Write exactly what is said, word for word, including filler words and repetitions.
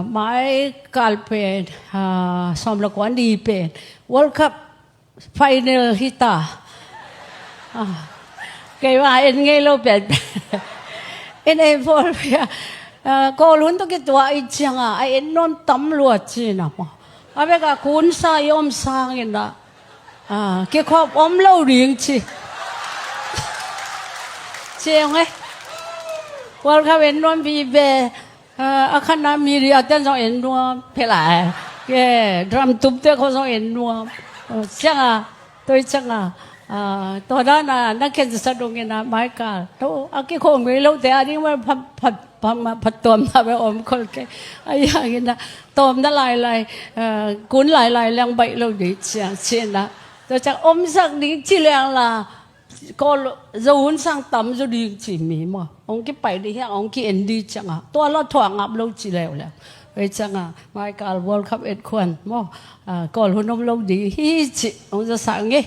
Mai kal pen, ah, sawm le kua ni pen World Cup final hi ta. Ah, kei bang en ngei lo pen. En ei pawl pia. Ah, Kawl hun tawh kituak i cianga a en nuam tam lua cina maw. A beka kunsa i om sangin ah, ah, kikhop om lo ding ci. Ciang eh. World Cup en nuam vive. Ah, a khatna media ten zong en nuam phe lai. Ke drum tum te khawng zong en nuam. Ah, cianga, tua cianga, ah, tua dana na khensa dongina mai kal. Tua a kikhop ngei lo te a ding mai phat, phat, phat, phat tuamna ve om khol ke. A yangina tawmna lailai, ah, kun lailai leng baih lo ding ciang cina. Tua ciang omsak ding ci leng la Kawl zo hun sang tam zo ding ci mi maw. Hong kipai ding hiang, hong ki-en ding cianga tua la thuak ngap lo ci leuleu. Hei cianga mai kal World Cup et khuan maw. Ah, Kawl hun om lo ding hi ci hong za sa ngei.